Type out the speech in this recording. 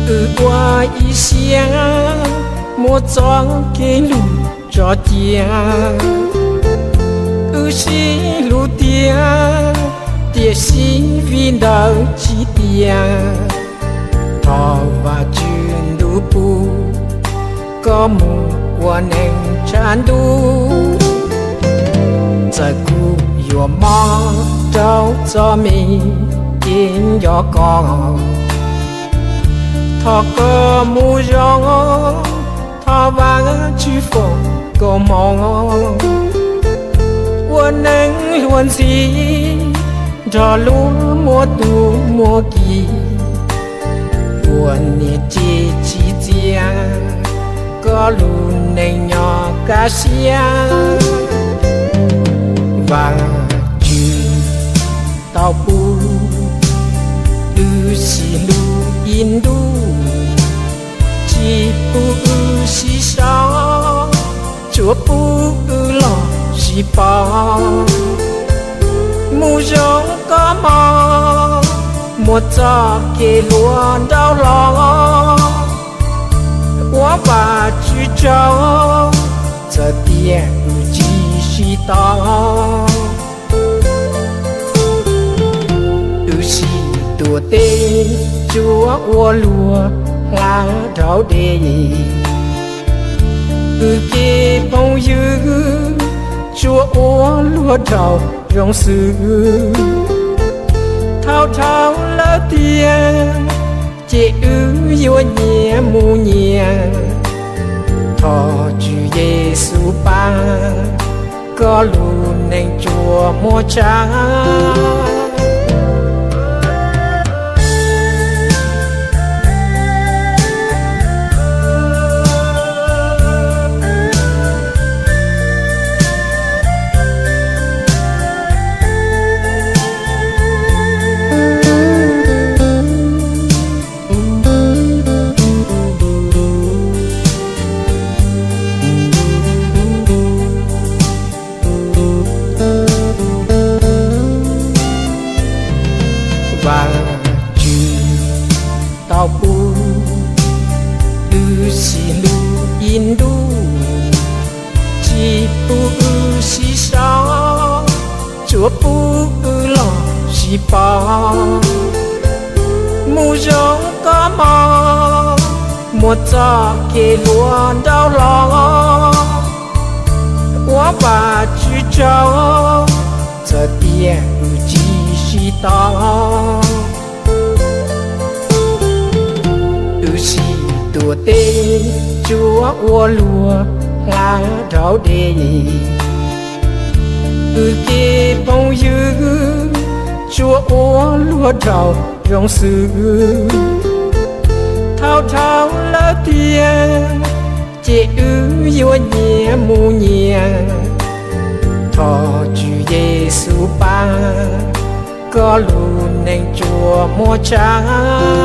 Wb ua ib siab muab txoj kev hlub tso cia, wb sib hlub tiag, tiam sis vim ntawd tsis tiag. Thov Vajtswv ntuj pub koj mus ua neeg tshav ntuj. Txawm kuv yuav mob rau txoj me kev nco koj, thov koj mus zoo, thov Vajtswv foom koob hmoov. Ua neeg luag ntxhi nrog luag muaj tub muaj ki, ua niam tsev tsis txias, koj lub neej nyob kaj siab. Vajtswv tau pub wb sib hlub ib ntus, tsis pub wb sib sau, tsuas pub wb los sib pab. Mus zoo koj hmoov, muab txoj kev hlub nrauj hlo, ua Vajtswv tsaug, txawm tias wb tsis sib tau. Wb sib tuav tes tsuas ua luag hla dhau dej, wb kev phooj ywg tsuas ua luag raug zoo xwb. Thaum dhau lawm tiag, ces wb yuav nyias mus nyias. Thov Tswv Yexus pab, koj lub neej tsuas muaj tsav. Vajtswv tau pub wb sib hlub ib ntus, tsis pub wb sib sau, tsuas pub wb los sib pab. Mus zoo koj hmoov, muab txoj kev hlub nrauj hlo, ua Vajtswv tsaug, txawm tias wb tsis sib tau. Wb sib tuav tes tsuas ua luag hla dhau dej, wb kev phooj ywg tsuas ua luag raug zoo xwb. Thaum dhau lawm tiag, ces wb yuav nyias mus nyias. Thov Tswv Yexus pab, koj lub neej tsuas muaj tsav.